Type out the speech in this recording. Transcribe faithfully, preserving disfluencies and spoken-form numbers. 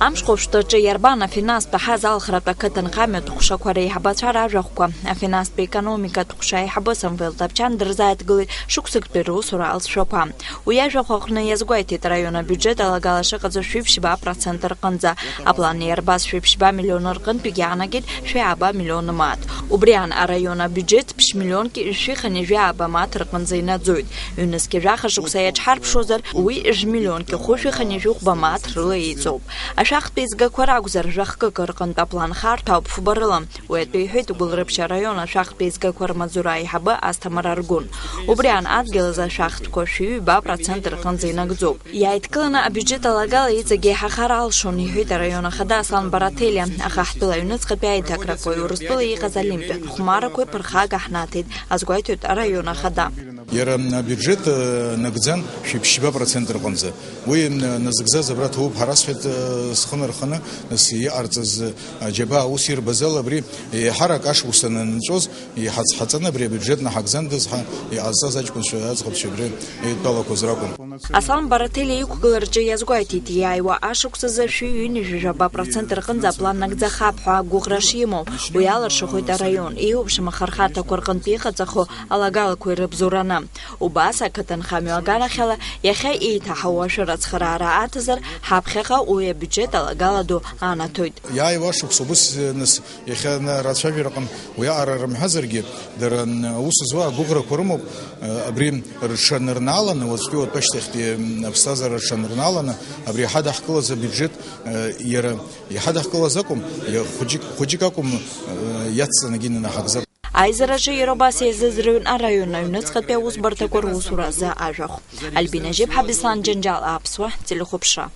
Амшхәаԥштәаҿы иарбан афинанстә ҳазалхратә ақыҭанхамҩатә ҟәшақәа реиҳабацәа ражәахәқәа, афинанстә економикатә ҟәша аиҳабы Самвел Тапчан дырзааҭгылеит шықәсыктәи русура алҵшәақәа. Уи ажәахә аҟны иазгәеиҭеит, араион абиуџьет алагала шыҟаҵо шәиԥшьба процент рҟынӡа. Аплан иарбаз шәиԥшьба миллион рҟынтәигьы иаанагеит шәи ааба миллион мааҭ. Убри аан, араион абиуџьет ԥшь миллионки жәшәи хынҩажәи ааба мааҭ рҟынӡа инаӡоит. Ҩнызқьи жәаха шықәса иаҿҳарԥшуазар, уи жәмиллионки хәышәи хынҩажәи хәба мааҭ рыла еиҵоуп. Ашәахтә еизгақәа ракәзар, жәахкык рҟынтә аплан харҭәаауп фба рыла. Уи атәы иҳәеит Гәылрыԥшь араион ашәахтә еизгақәа рмаҵзура аиҳабы Асҭамыр Аргәын. Убри аан адгьыл азы ашәахтәқәа шәи ҩба процент рҟынӡа инагӡоуп. Иааидкыланы абиуџьет алагала иҵегь еиҳахар алшон, иҳәеит араион ахада Аслан Бараҭелиа, аха ҳтәыла аҩныҵҟатәи аиҭакрақәа Урыстәыла иҟаз олимпиатә хәмарақәеи ԥырхага ҳнаҭеит, азгәеиҭоит араион ахада. Иара абиуџьет, э, нагӡан шәиԥшьба процент рҟынӡа. Уи, э, назыгӡаз абра ҭоуп ҳәа расҳәеит, э, схы нарханы, нас иҟарҵаз, э, аџьабаа аус ирбаз ала абри еиҳарак ашықәс анынҵәоз, иҳацҳаҵаны абри абиуџьет наҳагӡандаз ҳәа иҟазҵаз аҷкәынцәа аӡӷабцәа абри еидтәалақәаз ракәын. Аслан Бараҭелиа иқәгылараҿы иазгәеиҭеит, иааиуа ашықәс азы шәи ҩынҩажәи жәаба процент рҟынӡа аплан нагӡахап ҳәа агәыӷра шимоу, уи алыршахоит араион, еиуеиԥшым ахырхарҭақәа рҟынтә иҟаҵахо алагалақәа ирыбзоураны. Убас ақыҭанхамҩа аганахьала иахьа еиҭаҳауа ашәарыцхыраара аҭазар, ҳаԥхьаҟа уи абиуџьет алагала ду анаҭоит. Иааиуа ашықәс убыс, нас, иахьа на-, рацәажәараҟны уиаҟара рымҳәазаргьы, дара, н-, аус зуа агәыӷрақәа рымоуп, э, абри рҽанырнааланы, уаҵәтәи уатәашьҭахьтәи, м, аԥсҭазаара рҽанырнааланы, абри иҳадаҳкылаз абиуџьет, э, иара иҳадаҳкылаз акәым, иа-, хәыҷык, хәыҷык акәым, э, иацҵаны инаҳагӡап. Аизараҿы иара убас еизыӡырҩуан араион аҩныҵҟатәи аусбарҭақәа русура азы ажәахә. Альбина Жьыԥҳа, Беслан Џьанџьал, Аԥсуа телехәаԥшра.